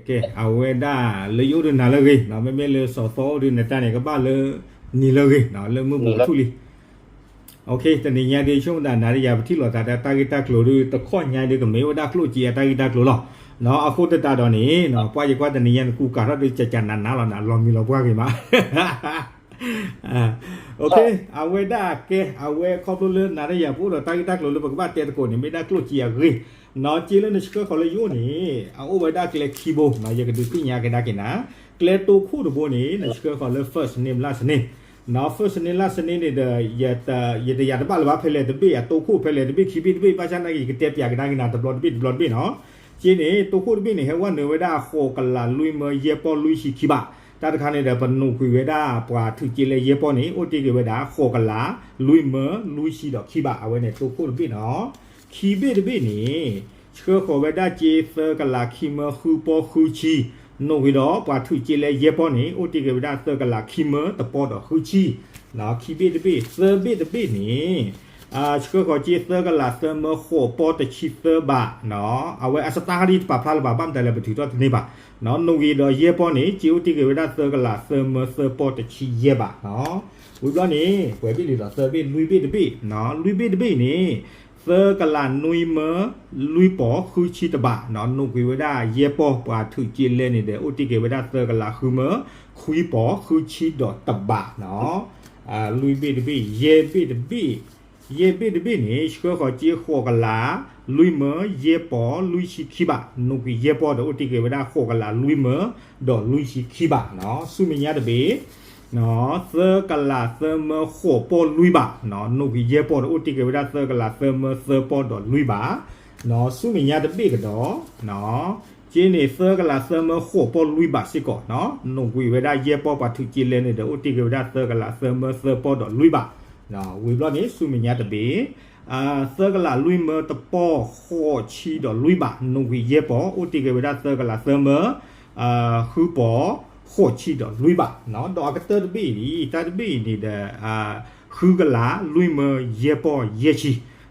ကဲ အဝဲဒၣ်လၢယအိၣ်ဒီးနၤလၢအဂ့ၤ, မ့မ့ၢ်လၢစီၤသီအိၣ်ဒီးနတၢ်န့ၣ် ကဘၣ်လၢနံၤလၢအဂ့ၤ, လၢမုၢ်ဘူးကထူၣ်လံ. တနံၤညါဒ်ဆိကမိၣ်သး နၤဒီးယၤပထံၣ်လိာ်သးဒီးတၢ်ဂ့ၢ်တၢ်ကျိၤဒီး တခီညါဒီးကမ့ၢ်ဝဲဒၣ်ကျိၣ်စ့အတၢ်ဂ့ၢ်တၢ်ကျိၤလီၤ. အဃိသတးဒီးန့ၣ် ပှၤယကွၢ်တနံၤညါနကူကၤထီၣ်ဒီး ကကနးနးလီၤနၤ လီၤမံၤလီၤပှၢ်ဂ့ၤမး. အဝဲဒၣ်ကဲ အဝဲခီဖျိလၢနၤဒီးယၤပအိၣ်ဒီးတၢ်ဂ့ၢ်တၢ်ကျိၤလၢပကဘၣ်တဲသကိးန့ၣ် မ့ၢ်ဒၣ်ကျိၣ်စ့အဂ့ၢ်, နီၢ်က့လၢနဆှၢဃီၤလၢယအိၣ်န့ၣ် အအိၣ်ဝဲဒၣ်ကျဲခံဘိ, ယကဒုးသ့ၣ်ညါကဒါက့ၤနၤ, ကျဲတိခိၣ်တဘိန့ၣ် နဆှၢဃီၤလၢ first name last name, နီၢ် first name last name န့ၣ်ဒီး ယတယၤတဘၣ်လၢၤဘၣ် ဖဲလဲၣ်တဘ့ၣ် အတိခိၣ်ဖဲလဲၣ်တဘ့ၣ်ခံဘ့ၣ်တဘ့ၣ် ဘၣ်ဆၣ်နာ်က့ ယကတဲပၠးကဒါက့ၤနၤ တဘျီတဘ့ၣ်တဘျီတဘ့ၣ်နီၢ်. က့န့ၣ် တိခိၣ်တဘ့ၣ်န့ၣ် ဟဲဝဲနုာ်ဝဲဒၣ် ဃိးကလးလွံၢ်မၢယဲၢ်ပီၢ်လွံၢ်ဆံခံဘး, တၢ်တခါန့ၣ်ဒီး ပနုာ်ကွံာ်ဝဲဒၣ်ပှၤထုးက့လၢယဲၢ်ပီၢ်န့ၣ် အိၣ်တ့ၢ်က့ၤဝဲဒၣ် ဃိးကလးလွံၢ်မၢလွံၢ်ဆံဒီးခံဘး, အဝဲန့ၣ်တိခိၣ်တဘ့ၣ်နီၢ်. ခံဘ့ၣ်တဘ့ၣ်န့ၣ် ဆှၢဃီၤဝဲဒၣ်က့သၢကလးခံမၢဃုပီၢ်ဃုဆံ, နုာ်ကွံာ်ဒီးပှၤထုးက့လၢယဲၢ်ပီၢ်န့ၣ် အိၣ်တ့ၢ်က့ၤဝဲဒၣ်သၢကလးခံမၢတပီၢ်ဒီးဃုဆံ, ခံဘ့ၣ်တဘ့ၣ်. သၢဘ့ၣ်တဘ့ၣ်န့ၣ် ဆှၢဃီၤက့သၢကလးသၢမၢဃိးပီၢ်တဆံသၢဘး, အဝဲအစတါခါဒ်တပာ်ဖျါလၢၤဘၣ် ဘၣ်မတၤလဲၣ် ပထုးထီၣ်တန့ၢ်ဘၣ်, နုာ်ကွံာ်ဒီးယဲၢ်ပီၢ်န့ၣ် က့အိၣ်တ့ၢ်က့ၤဝဲဒၣ်သၢကလးသၢမၢသၢပီၢ်တဆံယဲၢ်ဘးနီၢ်. ဝံၤဘျီန့ၣ် ပှဲၤဘ့ၣ်လံဒီးသၢဘ့ၣ် လွံၢ်ဘ့ၣ်တဘ့ၣ်, လွံၢ်ဘ့ၣ်တဘ့ၣ်န့ၣ် သၢကလးနွံမၢလွံၢ်ပီၢ်ဃုဆံတဘး, နုာ်ကွံာ်ဝဲဒၣ်ယဲၢ်ပီၢ်ပှၤထုးက့လၢန့ၣ်ဒီး အိၣ်တ့ၢ်က့ၤဝဲဒၣ်သၢကလးဃုမၢခွံပီၢ်ဃုဆံဒီးတဘးနီၢ်. လွံၢ်ဘ့ၣ်တဘ့ၣ်, ယဲၢ်ဘ့ၣ်တဘ့ၣ်, ယဲၢ်ဘ့ၣ်တဘ့ၣ်န့ၣ် ဆှၢဃီၤက့ဃိးကလးလွံၢ်မၢယဲၢ်ပီၢ်လွံၢ်ဆံခံဘး, နုာ်ကွံာ်ယဲၢ်ပီၢ်ဒီး အိၣ်တ့ၢ်က့ၤဝဲဒၣ်ဃိးကလးလွံၢ်မၢဒီးလွံၢ်ဆံခံဘးနီၢ်. ဆူမဲာ်ညါတဘ့ၣ် သၢကလးသၢမၢဃိးပီၢ်လွံၢ်ဘး, နုာ်ကွံာ်ယဲၢ်ပီၢ်ဒီး အိၣ်တ့ၢ်က့ၤဝဲဒၣ်သၢကလးသၢမၢသၢပီၢ်ဒီးလွံၢ်ဘး, ဆူမဲာ်ညါတဘ့ၣ်ကဒီး က့န့ၣ် သၢကလးသၢမၢဃိးပီၢ်လွံၢ်ဘးစ့ၢ်ကီး, နုာ်ကွံာ်ဝဲဒၣ်ယဲၢ်ပီၢ်ပှၤထုးက့လၢန့ၣ်ဒီး အိၣ်တ့ၢ်က့ၤဝဲဒၣ်သၢကလးသၢမၢသၢပီၢ်ဒီးလွံၢ်ဘး, ဝံၤဘျီန့ၣ် ဆူမဲာ်ညါတဘ့ၣ် သၢကလးလွံၢ်မၢတပီၢ်ဃိးဆံဒီးလွံၢ်ဘး, နုာ်ကွံာ်ယဲၢ်ပီၢ် အိၣ်တ့ၢ်က့ၤဝဲဒၣ်သၢကလးသၢမၢ ဃုပီၢ်ဃိးဆံဒီးလွံၢ်ဘး, ဒီးအကတၢၢ်တဘ့ၣ်အံၤ တၢ်တဘ့ၣ်အံၤန့ၣ်ဒီး ဃုကလးလွံၢ်မၢယဲၢ်ပီၢ်ယဲၢ်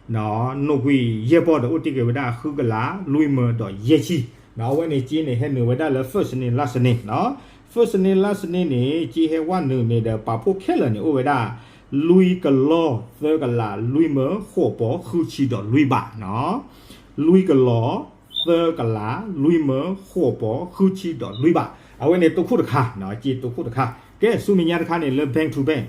ဆံ, နုာ်ကွံာ်ယဲၢ်ပီၢ်ဒီး အိၣ်တ့ၢ်က့ၤဝဲဒၣ်ဃုကလးလွံၢ်မၢဒီးယဲၢ်ဆံ, အဝဲန့ၣ်က့န့ၣ် ဟဲနုာ်ဝဲဒၣ်လၢ first name last name, first name last name န့ၣ် က့ဟဲဝဲနုာ်န့ၣ်ဒီး ပာ်ဖှိၣ်ခဲလၢာ်န့ၣ် အိၣ်ဝဲဒၣ် လွံၢ်ကလီၢ် သၢကလးလွံၢ်မၢဃိးပီၢ်ဃုဆံဒီးလွံၢ်ဘးနီၢ်. လွံၢ်ကလီၢ် သၢကလးလွံၢ်မၢဃိးပီၢ်ဃုဆံဒီးလွံၢ်ဘး, အဝဲန့ၣ်တိခိၣ်တခါ, က့တိခိၣ်တခါ, ကဲ ဆူမဲာ်ညါတခါန့ၣ် လၢ bank to bank,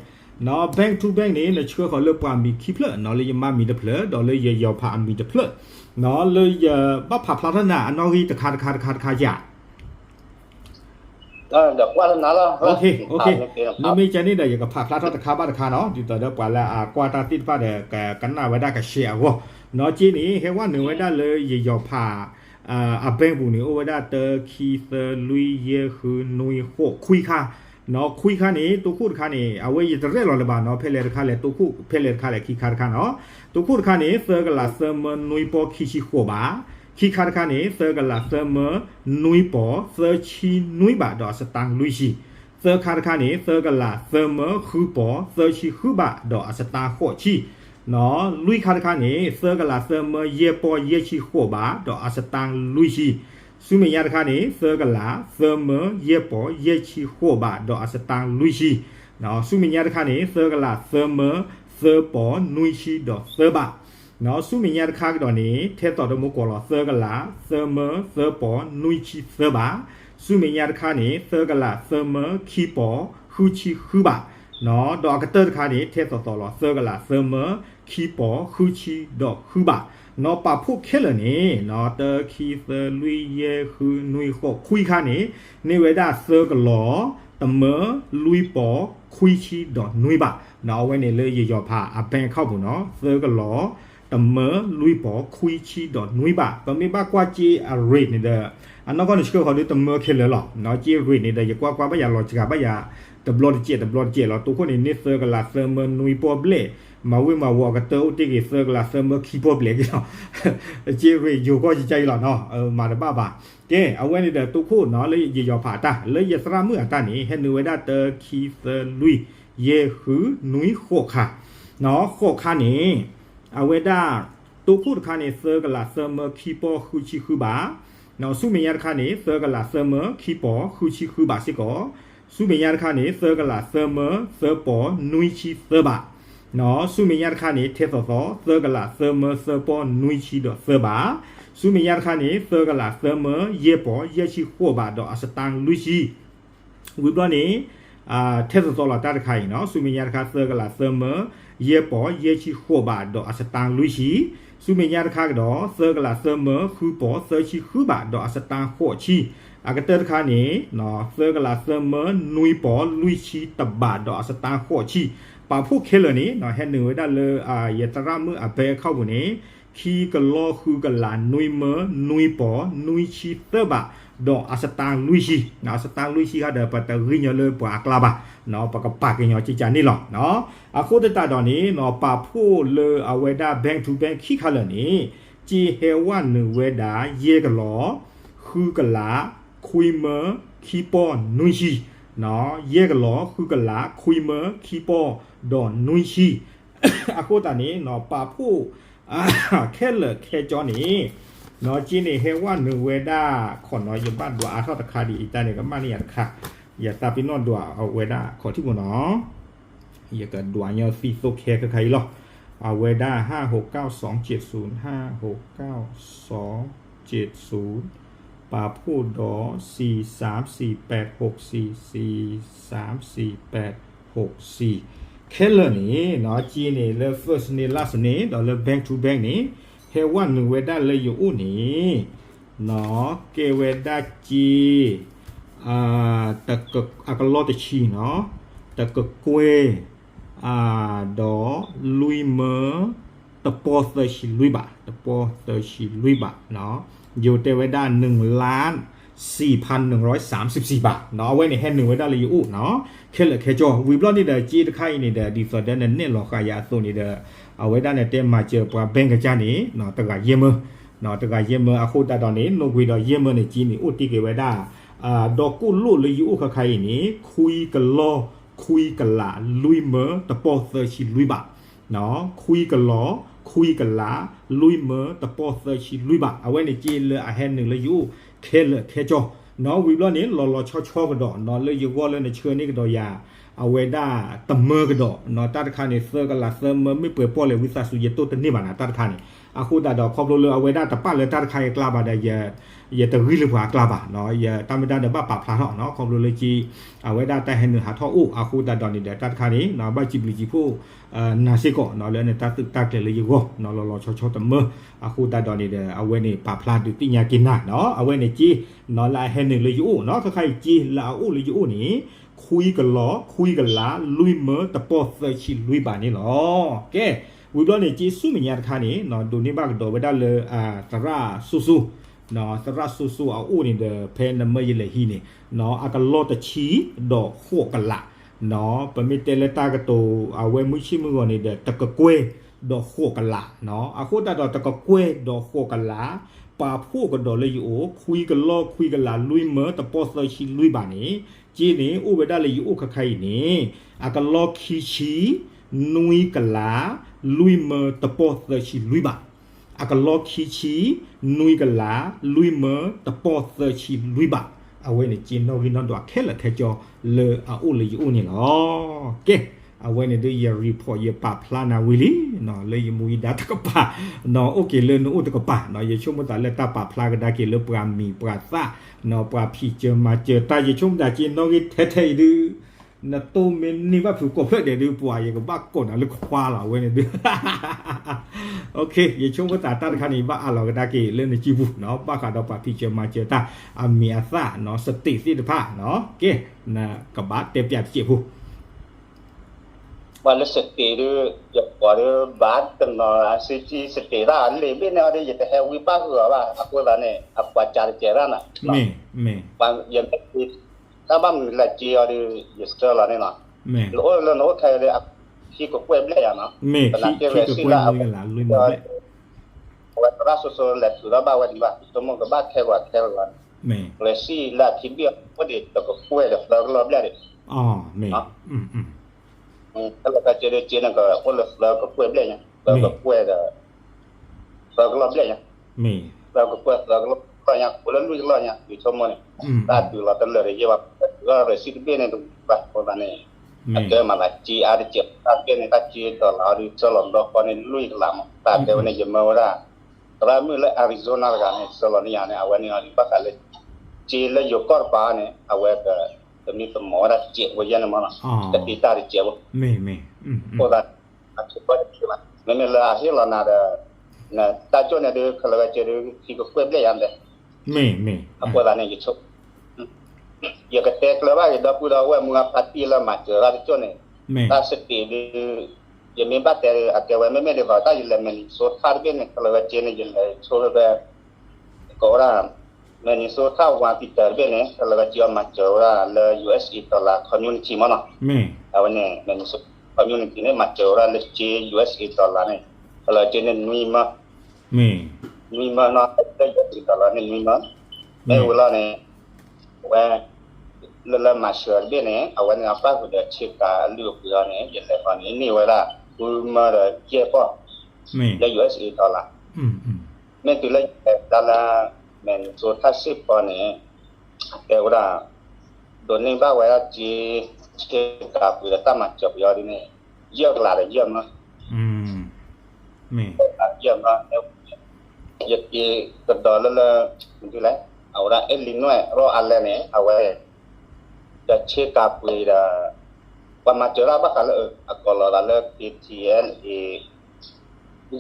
bank to bank န့ၣ် နဆှၢဃီၤလၢပှၤမံၤခံဖျၢၣ်နီၢ်, လၢယမါမံၤတဖျၢၣ် ဒီးလၢယယီၤဖးအမံၤတဖျၢၣ်, လၢယဘၣ်ဖးဖျါထီၣ်နၤအနီၣ်ဂံၢ်တခါတခါတခါတခါဧါ. နမ့ၢ်ကန့ၣ်ဒီး ယကဖးဖျါထီၣ်တခါဘၣ်တခါနီၢ်, ဒ်သိးဒီးပှၤလၢအကွၢ်တၢ်သ့ၣ်တဖၣ်ဒီး ကနၣ်ဝဲဒၣ်ကဆှဲအဂီၢ်, နီၢ်က့န့ၣ် ဟဲဝဲနုာ်ဝဲဒၣ်လၢယယီၤဖး အ bank ပူၤန့ၣ် အိၣ်ဝဲဒၣ်တၢ ခံ သၢ လွံၢ် ယဲၢ် ဃု နွံ ဃိး ခွံခါ, နီၢ် ခွံခါန့ၣ် တိခိၣ်တခါန့ၣ် အဝဲယတရဲၣ်လီၤလၢၤဘၣ်နီၢ်, ဖဲလဲၣ်တခါလဲၣ် တိခိၣ်ဖဲလဲၣ်တခါလဲၣ် ခံခါတခါနီၢ်, တိခိၣ်တခါန့ၣ် သၢကလးသၢမၢနွံပီၢ်ခံဆံဃိးဘး, ခံခါတခါန့ၣ် သၢကလးသၢမၢနွံပီၢ်သၢဆံနွံဘးဒီးအစတါလွံၢ်ဆံ, သၢခါတခါန့ၣ် သၢကလးသၢမၢဃုပီၢ်သၢဆံဃုဘးဒီးအစတါဃိးဆံ, နီၢ် လွံၢ်ခါတခါန့ၣ် သၢကလးသၢမၢယဲၢ်ပီၢ်ယဲၢ်ဆံဃိးဘးဒီးအစတါလွံၢ်ဆံ, ဆူမဲာ်ညါတခါန့ၣ် သၢကလးသၢမၢယဲၢ်ပီၢ်ယဲၢ်ဆံဃိးဘးဒီးအစတါလွံၢ်ဆံ, ဆူမဲာ်ညါတခါန့ၣ် သၢကလးသၢမၢသၢပီၢ်နွံဆံဒီးသၢဘး, နီၢ် ဆူမဲာ်ညါတခါကဒီးန့ၣ် ထဲသိးဒီးမူကိးလီၤ သၢကလးသၢမၢသၢပီၢ်နွံဆံသၢဘး, ဆူမဲာ်ညါတခါန့ၣ် သၢကလးသၢမၢခံပီၢ်ဃုဆံဃုဘး, နီၢ် ဒီးအကတၢၢ်တခါန့ၣ် ထဲသိးသိးလီၤ သၢကလးသၢမၢခံပီၢ်ဃုဆံဒီးဃုဘး, နီၢ် ပာ်ဖှိၣ်ခဲလၢာ်န့ၣ် နီၢ် တၢ ခံ သၢ လွံၢ် ယဲၢ် ဃု နွံ ဃိး ခွံခါန့ၣ် န့ၢ်ဝဲဒၣ်သၢကလီၢ် တမၢလွံၢ်ပီၢ်ခွံဆံဒီးနွံဘး, နီၢ် အဝဲန့ၣ်လၢယယီၤဖးအ bank account ပူၤနီၢ် သၢကလီၢ် တမၢလွံၢ်ပီၢ်ခွံဆံဒီးနွံဘး, ပမ့ၢ်ဘၣ်ကွၢ်က့အ rate န့ၣ်ဒီး အနီၢ်ကီၢ်န့ၣ်ဆှၢဃီၤဒီးတမၢခဲလၢာ်လီၤ, နီၢ် က့ rate န့ၣ်ဒီး ယကွၢ်ကွၢ်ဘၣ်ယၤလီၤစှၤဘၣ်ယၤ တဘျီတစဲးတဘျီတစဲးလီၤ, တိခိၣ်န့ၣ် န့ၢ်သၢကလးသၢမၢနွံပီၢ်ဘျဲၣ်, မၤဝ့ၢ်မၤဝီၤအကတၢၢ် အိၣ်တ့ၢ်က့ၤသၢကလးသၢမၢခံပီၢ်ဘျဲၣ်က့ၤလီၤ, က့ rate ယိၤကီၢ်ယကါအံၤလီၤနီၢ်, မၤတဘၣ်ဘၣ်, ကဲ အဝဲန့ၣ်ဒီးတိခိၣ်နီၢ် လၢယယီၤဖးအတၢ် လၢယသရၣ်မုၣ်အတၢ်န့ၣ် ဟဲနုာ်ဝဲဒၣ်တၢ ခံ သၢ လွံၢ် ယဲၢ် ဃု နွံ ဃိးခါ, နီၢ် ဃိးခါန့ၣ် အဝဲဒၣ် တိခိၣ်တခါန့ၣ် သၢကလးသၢမၢခံပီၢ်ဃုဆံဃုဘး, ဆူမဲာ်ညါတခါန့ၣ် သၢကလးသၢမၢ ခံပီၢ် ဃုဆံဃုဘးစ့ၢ်ကီး, ဆူမဲာ်ညါတခါန့ၣ် သၢကလးသၢမၢ သၢပီၢ် နွံဆံသၢဘး, ဆူမဲာ်ညါတခါန့ၣ် ထဲသိးသိး သၢကလးသၢမၢ သၢပီၢ် နွံဆံဒီးသၢဘး, ဆူမဲာ်ညါတခါန့ၣ် သၢကလးသၢမၢ ယဲၢ်ပီၢ် ယဲၢ်ဆံဃိးဘး ဒီးအစတါလွံၢ်ဆံ ဝံၤဘျီန့ၣ် ထဲသိးသိးလီၤတၢ်တခါအံၤနီၤ, ဆူမဲာ်ညါတခါ သၢကလးသၢမၢ ယဲၢ်ပီၢ် ယဲၢ်ဆံဃိးဘး ဒီးအစတါလွံၢ်ဆံ, ဆူမဲာ်ညါတခါကဒီး သၢကလးသၢမၢ ဃုပီၢ် သၢဆံဃုဘး ဒီးအစတါဃိးဆံ, အကတၢၢ်တခါန့ၣ် သၢကလးသၢမၢ နွံပီၢ် လွံၢ်ဆံတဘး ဒီးအစတါဃိးဆံ, ပာ်ဖှိၣ်ခဲလၢာ်န့ၣ် ဟဲနုာ်ဝဲဒၣ်လၢ ယသရၣ်မုၣ်အ bank account ပူၤန့ၣ် ခံကလီၢ်ဃုကလးနွံမၢ နွံပီၢ် နွံဆံသၢဘး ဒီးအစတါလွံၢ်ဆံ, အစတါလွံၢ်ဆံခါဒီး ပတဂံၢ်ညီလၢပှၤအကျါဘၣ်, ပကပာ်ကညီကကန့ၣ်လီၤ. အဃိသတးဒီးန့ၣ် ပာ်ဖှိၣ်လၢအဝဲဒၣ် bank to bank ခံခါလၢာ်န့ၣ် က့ဟဲဝဲနုာ်ဝဲဒၣ် ယဲၢ်ကလီၢ် ဃုကလး ခွံမၢ ခံပီၢ် နွံဆံ, ယဲၢ်ကလီၢ် ဃုကလး ခွံမၢ ခံပီၢ် ဒီးနွံဆံ, အဃိသတးန့ၣ် ပာ်ဖှိၣ် ခဲလၢာ်ခဲကၠီန့ၣ် က့န့ၣ်ဟဲဝဲနုာ်ဝဲဒၣ် ခီနီၤ ယဘၣ်ဒွးအါထီၣ်တခါဒ်အံၤတၢ်န့ၣ် ကမၣ်န့ၢ်ယၤတခါ, ယသးပ့ၤနီၣ်ဒွးအဝဲဒၣ်ခီၣ်ထံးပူၤနီၤ, ယကဒွးညီသံသိခဲခဲခါအံၤလီၤ, အဝဲဒၣ် ห้าหกเก้าสองเจ็ดศูนย์ ห้าหกเก้าสองเจ็ดศูนย์ ပာ်ဖှိၣ်ဒီး สี่สามสี่แปดหกสี่ สี่สามสี่แปดหกสี่, ခဲလၢာ်န့ၣ် က့န့ၣ်လၢ first န့ၣ် last န့ၣ် ဒီးလၢ bank to bank န့ၣ် ဟဲဝဲနုာ်ဝဲဒၣ်လၢယအိၣ်န့ၣ် ကဲဝဲဒၣ်က့ အကလီၢ်တဆံနီၤ, တကကွဲၢ် ဒီးလွံၢ်မၢ တပီၢ်သၢဆံလွံၢ်ဘး, တပီၢ်သၢဆံလွံၢ်ဘး, ယိၤတဲဝဲဒၣ် หนึ่งล้านสี่พันหนึ่งร้อยสามสิบสี่บาท အဝဲန့ၣ်ဟဲနုာ်ဝဲဒၣ်လၢယအိၣ်နီၤ, ခဲလၢာ်ခဲကၠီ ဝံၤဘျီန့ၣ်ဒီး က့တခါအံၤန့ၣ်ဒီး ဒ်သိးဒီးနနဲၣ်လီၤဃာ်ယၤအသိးန့ၣ်ဒီး အဝဲဒၣ်န့ၣ်တဲမၤစၢၤပှၤ bank ကစၢ်န့ၣ် တဂၤယဲၢ်မၢ တဂၤယဲၢ်မၢ အဃိသတးဒီးန့ၣ် နိၣ်ကွံာ်ဒီးယဲၢ်မၢန့ၣ် က့န့ၣ် အိၣ်တ့ၢ်က့ၤဝဲဒၣ် ဒီးကိၣ်လိၣ်လၢယအိၣ်ခါခါအံၤန့ၣ် ခွံကလီၢ် ခွံကလး လွံၢ်မၢ တပီၢ်သၢဆံလွံၢ်ဘး, ခွံကလီၢ် ခွံကလး လွံၢ်မၢ တပီၢ်သၢဆံလွံၢ်ဘး, အဝဲန့ၣ်က့လၢအဟဲနုာ်လၢယအိၣ်ခဲလၢာ်ခဲကၠီ, ဝံၤဘျီန့ၣ် လီၤလီၤဆီဆီကဒီး လၢယဂီၢ်လၢနဆှၢန့ၢ်ကဒီးယၤ အဝဲဒၣ်တမၢကဒီး တၢ်တခါန့ၣ် သၢကလးသၢမၢ မ့ၢ်ပှဲၤပီၢ်လဲၣ်ဝံသးစူၤ ယတိၢ်တန့ၢ်ဘၣ်နၤ တၢ်တခါန့ၣ်, အဃိသတးဒီး ခီဖျိလၢအဝဲဒၣ်တပာ်လၢတၢ်တခါအံၤအကျါဘၣ်ဒီး ယတဂံၢ်လၢပှၤအကျါဘၣ်, ယတၢ်မ့ၢ်တၢ်ဒီးဘၣ်ပာ်ဖျါထီၣ် ခီဖျိလၢက့ အဝဲဒၣ်တၢ်ဟဲနုာ်ဟးထီၣ်အိၣ် အဃိသတးဒီးန့ၣ်ဒီး တၢ်တခါန့ၣ် ဘၣ်စံးဘျုးစံးဖှိၣ်နၤစ့ၢ်ကီး လၢနတၢ်သုးတၢ်ကျဲၤလၢယဂီၢ် လီၤလီၤဆီဆီတမၢ, အဃိသတးဒီးန့ၣ်ဒီး အဝဲန့ၣ်ပာ်ဖျါဒုးသ့ၣ်ညါက့ၤနၤ အဝဲန့ၣ်က့ လၢအဟဲနုာ်လၢယအိၣ်နီၤ ခါခါအံၤက့လၢအအိၣ်လၢယအိၣ်န့ၣ် ခွံကလီၢ် ခွံကလး လွံၢ်မၢ တပီၢ်သၢဆံလွံၢ်ဘးန့ၣ်လီၤ. ကဲ ဝံၤဘျီန့ၣ် က့ဆူမဲာ်ညါတခါန့ၣ် ဒိးန့ၢ်ဘၣ်ကဒီးဝဲဒၣ်လၢ သရၣ်စိစိ သရၣ်စိစိအအိၣ်န့ၣ်ဒီး ဖဲနမၢယလဲၤဟံးန့ၣ် အကလီၢ်တဆံ ဒီးဃိးကလး ပမ့ၢ်တဲလၢတၢ်ကတိၤ အဝဲမုၢ်ဆ့ၣ်မုၢ်ဂီၤန့ၣ်ဒီး တကကွဲၢ်ဒီးဃိးကလး, အဃိသတးဒီးတကကွဲၢ်ဒီးဃိးကလး ပာ်ဖှိၣ်ကဒီးလၢယအိၣ် ခွံကလီၢ် ခွံကလး လွံၢ်မၢ တပီၢ်သၢဆံလွံၢ်ဘးန့ၣ် က့န့ၣ် အိၣ်ဝဲဒၣ်လၢယအိၣ်ခါခါအံၤန့ၣ် အကလီၢ်ခံဆံ နွံကလး လွံၢ်မၢ တပီၢ်သၢဆံလွံၢ်ဘး, အကလီၢ်ခံဆံ နွံကလး လွံၢ်မၢ တပီၢ်သၢဆံလွံၢ်ဘး, အဝဲန့ၣ်က့နီၣ်ဂံၢ်နီၣ်ဒွးခဲလၢာ်ခဲကၠီလၢအအိၣ်လၢယအိၣ်န့ၣ်လီၤ. ကဲ အဝဲန့ၣ်ဒုးယ report ယပာ်ဖျါနၤဝံၤလံ လၢယမူယဒါတကပၤ အိၣ်က့ၤလၢနအိၣ်တကပၤ ယဆိကမိၣ်သးလၢတၢ်ပာ်ဖျါကဒါက့ၤလၢပှၤမံၤပှၤသၣ် ပှၤဖံးစၢၤမၤစၢၤတၢ် ယဆိကမိၣ်သးက့နီၣ်ဂံၢ်ထဲထဲအံၤဒုး နတိၢ်မ့ၢ်န့ၢ်ဘၣ်ဖုးကိးဖျၢၣ်ဒဲးဒုး ပှၤယကဘၣ်ကိးနၤလၢခွါလီၤ အဝဲန့ၣ်ဒုး ယဆိကမိၣ်သးတၢ်တခါန့ၣ် ယဘၣ်အးလီၤကဒါက့ၤလၢနစုပူၤနီၤ ဘၣ်ဃးဒီးပှၤဖံးစၢၤမၤစၢၤတၢ် အမံၤအသၣ်နီၤ state သ့ၣ်တဖၣ်နီၤ ကဲ နကဘၣ်တဲပၠးတစဲးဖိ ပှၤလၢ state ဒုး ယပှၤဒုး ဘၣ်တနီၤ အစုကံ state တၢ်လံာ်ဘ့ၣ်န့ၣ်အီၤဒုး ယတဟဲဝံဘၣ်ဃုာ်အီၤဘၣ် အဃိသတးန့ၣ် အပှၤကၢ်တကဲးတၢ်နီၤ ယမ့ၢ် တၢ်ဘၣ်မနုၤလဲၣ်က့အီၤဒုး ယဆၢလီၤန့ၣ်လီၤ. နအိၣ်လၢနအိၣ်ထဲဒုး အခံကကွဲၢ်ဘျဲၣ်ယၤနီၤ သနာ်က့လဲၤစံၣ်လၢအဝဲ အဝဲသရၣ်စိၤစိၤလဲၤထုးထီၣ်ဘၣ်ဝဲဒံးဘၣ် ဆိကမိၣ်ကဘၣ်ခဲဂီၤခဲဂီၤ လဲၤစံၣ်လၢအခံဘ့ၣ်အီၤ အိၣ်ဒံးတကကွဲၢ်ဒီးသၢကလီၢ်ဘျဲၣ်ဒံး တၢ်လီၢ်တၢ်ကဲဒုးက့န့ၣ်ကအိၣ်လၢသၢကကွဲၢ်ဘျဲၣ်ညါ သၢကကွဲၢ်ဒီး သၢကလီၢ်ဘျဲၣ်ညါ သၢကကွဲၢ်သၢကလီၢ် လၢလွံၢ်ကလီၢ်ညါ, ကိးလၢလွံၢ်ကလီၢ်ညါ ယဆိကမိၣ်န့ၣ်, တၢ်တုၤလီၤတလၢာ်ဒီးယဲၢ်ဘၣ်, ဂီၢ်ရ့ၣ်စံၣ်တဘ့ၣ်န့ၣ်တဝံၤဘၣ်အဃိသတးန့ၣ်, အကဲမၤသးစ့အါတစဲး တၢ်တဘ့ၣ်န့ၣ် တၢ်စ့ဒီးလီၤအီၤဒုး ဆှၢလီၤဘျီဃီန့ၣ် လွံၢ်ကလးမး, တၢ်တဲဝဲန့ၣ် ယမၢဝဲဒၣ် သရၣ်မုၣ်လၢ Arizona တဂၤန့ၣ် ဆှၢလီၤန့ၢ်ယၤန့ၣ် အဝဲန့ၣ်အီၤဒုး ဘၣ်ဃးလၢ စ့လၢယိၤကီၢ်တပၤန့ၣ် အဝဲက သမံသမိးဝဲဒၣ်စဲးဖိယဲၢ်န့ၣ်မးနီၤ, တသ့တၢ်တစဲးဖိ, အဃိသတး အဆိကတၢၢ်တသ့ဘၣ်, မ့မ့ၢ်လၢအဟ့ၣ်လီၤနၤဒီး တၢ်ကၠိၣ်န့ၣ်ဒုး ခဲလၢာ်ဝဲစ့ဒုး ထံကကွဲၢ်ဘျဲၣ်ယၤဒဲး, အဃိသတးန့ၣ် ယဆိ ယကတဲကျၢၤဘၣ်က့ၤ ဒီပုၢ်ဒီဝဲၢ်မုၢ်ဂၢ်ဖါတံၢ်လၢမၤစၢၤတၢ်တကၠိၣ်န့ၣ်, တၢ်စတ့းဒုး ယမ့ၢ်ဘၣ်တဲ အကဲဝဲ မ့မ့ၢ်ဒ်သိးတၢ်ယလဲၤ Minnesota တဘ့ၣ်န့ၣ် ခဲလၢာ်ဝဲစ့န့ၣ် ယလဲၤဆိဝဲ ကိးဝဲဒၣ် Minnesota Washington တဘ့ၣ်န့ၣ် ခဲလၢာ်ဝဲစ့အီၤမၤစၢၤဝဲဒၣ်လၢ ယူၢ်အ့ၣ်စ့ dollar community မးနီၤ, အဝဲန့ၣ် Minnesota community န့ၣ် မၤစၢၤဝဲဒၣ်လၢစ့ ယူၢ်အ့ၣ်စ့ dollar န့ၣ် ခဲလၢာ်ဝဲစ့န့ၣ် နွံမၢ နွံမၢနီၤ လၢ ယူၢ်အ့ၣ်စ့ dollar န့ၣ် နွံမၢ, မ့ၢ်ဝံၤလီၤန့ၣ် အဝဲ လၢလၢမၤစၢၤတဘ့ၣ်န့ၣ် အဝဲန့ၣ်အပၢ်ဃုာ်ဒီးဆ့ကၤအလုၢ်အပှ့ၤအီၤန့ၣ် ယလဲၤဃီန့ၣ် န့ၢ်ဝဲဒၣ်ဃုမၢဒီးယဲၢ်ပီၢ် လၢ ယူၢ်အ့ၣ်စ့ dollar, မ့ၢ်တုၤလၢယလဲၤတၢ်လၢ Minnesota စ့ၢ်ကီးန့ၣ် တဲဝဲဒၣ် ဒိးန့ၢ်ဘၣ်ဝဲဒၣ်စ့ ဆ့ကၤပှ့ၤဒီးတၢ်မၤစၢၤပှ့ၤအီၤဒ်န့ၣ် ယဲၢ်ကလးဒီးယဲၢ်မၢ ယဲၢ်မၢ ယက့ၤကဒီးလၢလၢ မနုၤလဲၣ် အဝဲဒၣ် Illinois ရီၣ်အါလဲၣ်န့ၣ် အဝဲ ဒီးဆ့ကၤပှ့ၤဒီး ပှၤမၤစၢၤတၢ်ဘၣ်ဃးလၢ အကိးလီၤသးလၢ K T L A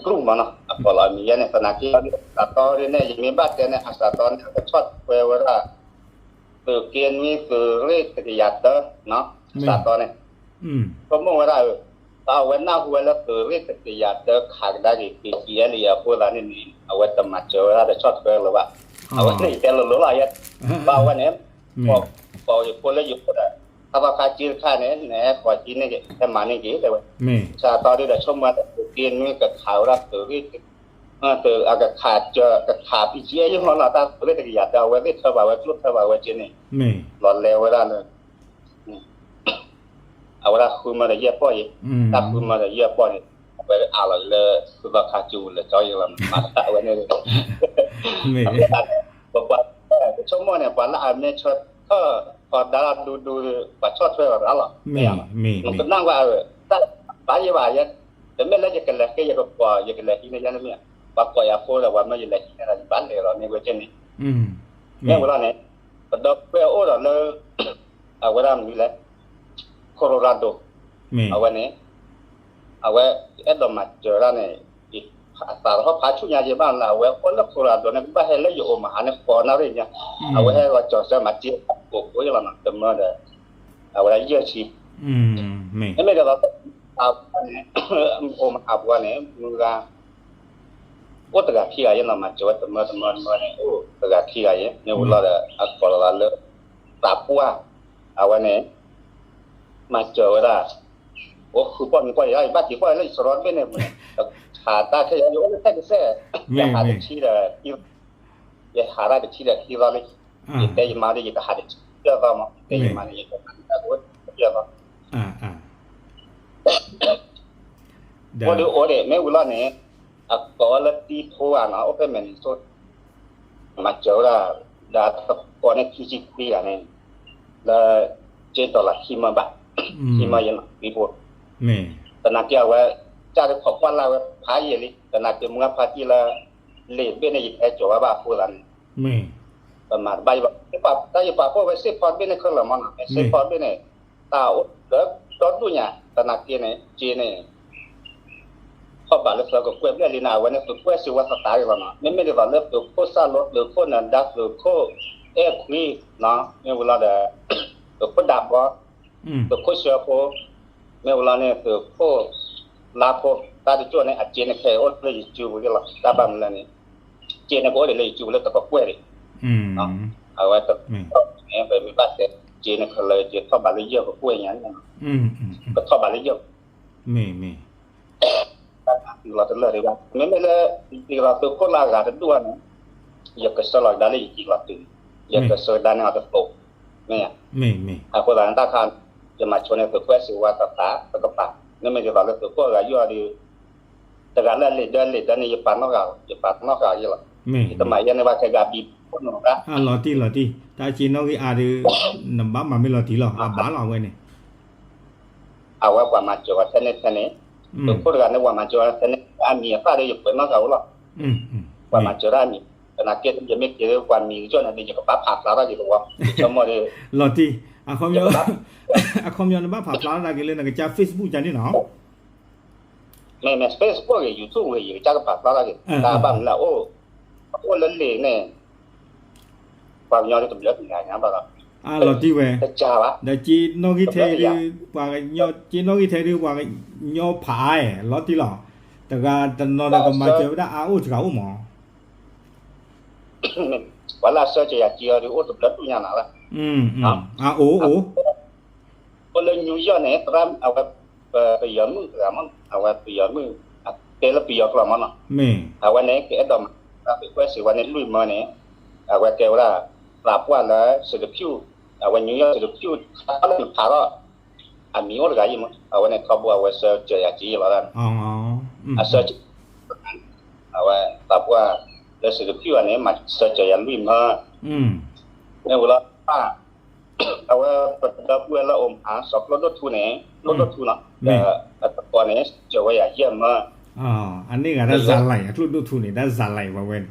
group မးနီၤ အကိးလီၤအမံၤယဲန့ၣ် သနာ်က့ အစးသီဒ်န့ၣ် ယမ့ၢ်ဘၣ်တဲန့ၣ် အစးသီန့ၣ် အကဆီၣ်ထွဲဝဲဒၣ် သုးက့နွံသုးရ့ၣ်တကယၤတၢ အစးသီန့ၣ် ဆိကမိၣ်ဝဲဒၣ် တၢ်အဝဲနၢ်ဟူဝဲလၢသုးရ့ၣ်တကယၤတၢခးကဒါက့ၤ K T L A အဃိသတးန့ၣ်န့ၣ် အဝဲတမၤစၢၤဝဲဒၣ်ဒီးဆီၣ်ထွဲလၢၤဘၣ်. အဝဲန့ၣ်ယတဲလိၤလိၤလီၤယဲ ဘၣ်ဝဲန့ၣ် ကိးယဖိလၢယဖိဒီး ခါဘၣ်ခါစ့တခါန့ၣ် နဟဲကိးက့ၤန့ၢ်က့ၤ ဟဲမၤန့ၢ်က့ၤတဲဝဲ စးထီၣ်ဒ်ဒီးဆိကမိၣ်ဝဲဒၣ်သုးက့နွံကခးဝဲဒၣ်သုးရ့ၣ် အကခးကၢကခး ပံကဲယမီၢ်လီၤ တၢ်သုးရ့ၣ်တကယၤတၢ် အဝဲသ့ၣ်ထၢဘၣ်ဝဲကျိၣ်ထၢဘၣ်ဝဲက့န့ၣ် လီၤလဲၤဝဲဒၣ်လၢ အဝဲဒၣ်ဃုမၢဒီးယဲၢ်ပီၢ်အံၤ, တၢ်ဃုမၢဒီးယဲၢ်ပီၢ်န့ၣ် အဝဲအးလီၤလၢ ဃုသီခါကၠူလၢာ်ကၠီယံၤလီၤ မၤတၢ်အဝဲန့ၣ် ပပှၤ ပဆိကမိၣ်န့ၣ် ပှၤလၢအမ့ၢ်ဆၢထၢၣ်ထီဒါဒူဒူ ပှၤဆီၣ်ထွဲအီၤတဂၤလီၤ မ့ၢ်ဧါ, နကနၣ်ဝဲ တၢ်ဘၣ်ယဲဘၣ်ယဲ တမ့ၢ်လၢယကလဲၤဃ့ယကပီၤ ယကလဲၤဟံးန့ၢ်ယဲန့ၣ်မ့ၢ် ပှၤကိးယၤဖိဒီး ပှၤမၢယလဲၤဟံးန့ၢ်ဒီး ယဘၣ်လဲၤလီၤန့ၣ်ဝဲက့န့ၣ် မ့ၢ်ဝဲလီၤန့ၣ် ပဒီပုၢ်ဝဲၢ်အိၣ်ဒီးလၢ အဝဲဒၣ်မနုၤလဲၣ် Colorado အဝဲန့ၣ် အဝဲအဲၣ်ဒိးမၤစၢၤဒၣ်န့ၣ် အသးတဟီၣ်ဖးဆူၣ်ညါယဲဘၣ်လၢ အဝဲအိၣ်လၢ Colorado န့ၣ် ကဘၣ်ဟဲလၢယ Omaha န့ၣ် ဃိးနၣ်ရံၣ်ညါ အဝဲဟဲဂီၤကၠီၤစၢၤမၤစၢၤ ကိးကိးယလီၤနီၤ တမၢဒီး အဝဲဒၣ်ယဲၢ်ဆံ မ့မ့ၢ်ဒီး Omaha ပူၤန့ၣ် မုၢ်ဂၤ အိၣ်တဂၤခံဂၤယဲနီၤ မၤစၢၤဝဲတမၢတမၢတမၢန့ၣ် အိၣ်တဂၤခံဂၤယဲ မ့ၢ်ဝံၤလီၤဒီး အကိးလီၤသးလၢ သးပှၢ် အဝဲန့ၣ် မၤစၢၤဝဲဒၣ် အိၣ်ဃုပီၢ်နွံပီၢ်ယဲ ယဘၣ်က့ၤကွၢ်လၢယစရီတဘ့ၣ်န့ၣ် ခးတၢ်ခဲယၤ ယအိၣ်လၢထဲတစဲး ယဟးတဆံဒီး ယဟးတၢ်တဆံဒီးခံသီလံ ယတဲယမါဒီး ယကဟးတဆံယဲၢ်သီမး ယတဲယမါန့ၣ် ယကဟးတဆံယဲၢ်သီ အိၣ်ဒုးအိၣ်ဒံး မ့ၢ်ဝံၤလီၤန့ၣ် အကိးလၢတံထိဧါနီၤ အိၣ်ဖဲမဲာ်န့ၣ်ဆိ မၤစၢၤဝဲဒၣ် ဒီးတကိးန့ၣ်ခံဆံခွံဂၤန့ၣ် လၢ က့တီၤလၢခံမၢဘၣ် ခံမၢယဲနီၤ တံဖိ သနာ်က့အဝဲ ကၢ်ဒုးခိးကွၢ်လၢ်ဝဲဖးယံာ်လံ သနာ်က့မုၢ်ဂၢ်ဖါတံၢ်လၢ လံာ်တဘ့ၣ်န့ၣ် ယဟဲကၠီၤဝဲဘၣ်အဃိသတးန့ၣ် ပမၤတဘၣ်ယဘၣ် တၢ်ယပာ်ဖှိၣ်ဝဲစ့ၢ်ဖီတဘ့ၣ်န့ၣ်ခဲလၢာ်မးနီၤ စ့ၢ်ဖီတဘ့ၣ်န့ၣ် တၢ်အိၣ်လၢဒီဒူၣ်ညါ သနာ်က့န့ၣ် က့န့ၣ် ထီၣ်ဘးလၢသုးကကွဲၢ်ဘျဲၣ်လံန့ၣ် အဝဲန့ၣ်သုးကွဲၢ်စ့ဝါသးသးလီၤနီၤ မ့မ့ၢ်ဒ်သိးလၢသုးခိၣ်စၢ်လိ သုးခိၣ်နၢၤဒါ သုးခိၣ်အဲၣ်ခွံ မ့ၢ်ဝံၤလီၤဒီး သုးခိၣ်ဒးဘီ သုးခိၣ်ဆှၢဖိ မ့ၢ်ဝံၤလီၤန့ၣ် သုးခိၣ်လါဖိ တၢ်တကၠိၢ်န့ၣ် အက့န့ၣ်ခဲအံၤအိၣ်လၢယစုပူၤလီၤ တၢ်ဘၣ်မနုၤလဲၣ်န့ၣ် က့န့ၣ်ကအိၣ်ဒံးလၢယစုပူၤလၢတကကွဲၢ်ဒံး အဝဲတ န့ၣ် ပမ့ၢ်ဘၣ်တဲ က့န့ၣ်ခဲလၢာ်က့ထီၣ်ဘးလၢယဲၢ်ကကွဲၢ်ညါန့ၣ် ကထီၣ်ဘးလၢယဲၢ် လီၤတလၢာ်ဒံးဘၣ် မ့မ့ၢ်လၢ ယက့ၤလီၤသုးခိၣ်လၢအဂၤတဒူၣ်န့ၣ် ယကဆှၢလီၤကဒါလၢယက့ၤလီၤတုၤ ယကဆှၢကဒါန့ၢ်အီၤတသိး မ့ၢ်ဧါ အဃိသတးန့ၣ်တၢ်ခါ ယမၤဆိန့ၢ်သုးခိၣ်အဲၣ်စ့ဝါသးသး တကပၤ မ့မ့ၢ်ယသိးလၢသုးခိၣ်အဂၤယိၣ်အီၤဒီး တဂၤလၢအလံာ်ဒၢလံာ်ဒၢန့ၣ် ယပာ်နီၣ်ဃာ် ယပာ်နီၣ်ဃာ်ယဲလီၤ မ့ၢ်တမၤယဲန့ၣ်ဘၣ်ခဲဂၤဘံၣ်ဖိနီၤ, အလီၤတံၢ်လီၤတံၢ် တၢ်က့နီၣ်ဂံၢ်အါဒီး နဘၣ်မၤမ့ၢ်လီၤတံၢ်လီၤ အဘၣ်လီၤအဝဲန့ၣ်, အဝဲပှၤမၤစၢၤဝဲထဲန့ၣ်ထဲန့ၣ်, ပခိၣ်တဂၤန့ၣ် ပှၤမၤစၢၤဝဲထဲန့ၣ် အမံၤအသၣ်ဒီးယကွဲးနီၣ်ဂၤအိၣ်လီၤ, ပှၤမၤစၢၤဒၣ်အမံၤ, သနာ်က့ယမ့ၢ်က့ၤပှၤမံၤကစၢၢ်န့ၣ်ဒီး ယကဘၣ်ဖးဖျါထီၣ်က့ၤတဝီ, ယဆိကမိၣ်ဒီး, လီၤတံၢ်, အခီပညီ, အခီပညီနဘၣ်ဖးဖျါထီၣ်က့ၤလၢနကစၢ် Facebook ကန့ၣ်နီၤ မ့မ့ၢ် Facebook ဂ့ၤ YouTube ဂ့ၤ ယကစၢ်ကဖးဖျါထီၣ်က့ၤ တၢ်ဘၣ်မနုၤလဲၣ် အိၣ်, အိၣ်လၢလံာ်န့ၣ်, ပှၤကညီတဘျၢတဂၤညါဘၣ်လီၤ, အလီၤတံၢ်ဝဲ, တကးဘၣ်, ဒီးက့နီၣ်ဂံၢ်ထဲဒုး, ပှၤကညီက့နီၣ်ဂံၢ်ထဲဒုး ပှၤကညီဖးအါအဲၣ် လီၤတံၢ်လီၤ, တဂၤတနီၤဒီးကမၤစၢၤဝဲဒၣ်အါအိၣ်စှၤအိၣ်မး ပှၤလၢအဆၢစၢၤယၤက့အီၤဒုး အိၣ်တဘျၢဒူၣ်ညါနၤလၢ, အအိၣ်အိၣ်, အိၣ်လၢ New York န့ၣ် သရၣ်အဝဲ, ပယီၤမုၣ်တဂၤမး, အဝဲပယီၤမုၣ်, တဲလၢပယီၤကျိာ်မးနီၤ, အဝဲန့ၣ် ကအဲၣ်ဒိးမၤ request ဝဲန့ၣ် လွံၢ်မၢန့ၣ်, အဝဲကဲဝဲဒၣ် သးပှၢ်လၢ စံးတဖၠူၣ်, အဝဲ New York စံးတဖၠူၣ် တခါလၢနဖးထီၣ် အမံၤအိၣ်တဂၤအံၤမး, အဝဲန့ၣ်ထီဘိ အဝဲဆၢစၢၤယၤက့လီၤဒၣ်န့ၣ်, အဆၢ, အဝဲသးပှၢ်လၢ စံးတဖၠူၣ် အန့ၣ် မၤဆၢစၢၤယၤလွံၢ်မၢ, မ့ၢ်ဝံၤလီၤ, အဝဲပဒီပုၢ်ဝဲၢ်လၢအိၣ်မး စီၤကျိဒိၣ်ထူန့ၣ်, ကျိဒိၣ်ထူနီၤ, အတကိးန့ၣ် စၢၤဝဲယၤယဲၢ်မၢ, အန့ၢ်ဂၤတၢ်စၤလါအံၤ အကျိဒိၣ်ထူန့ၣ် တၢ်စၤလါအံၤဝဲန့ၣ်,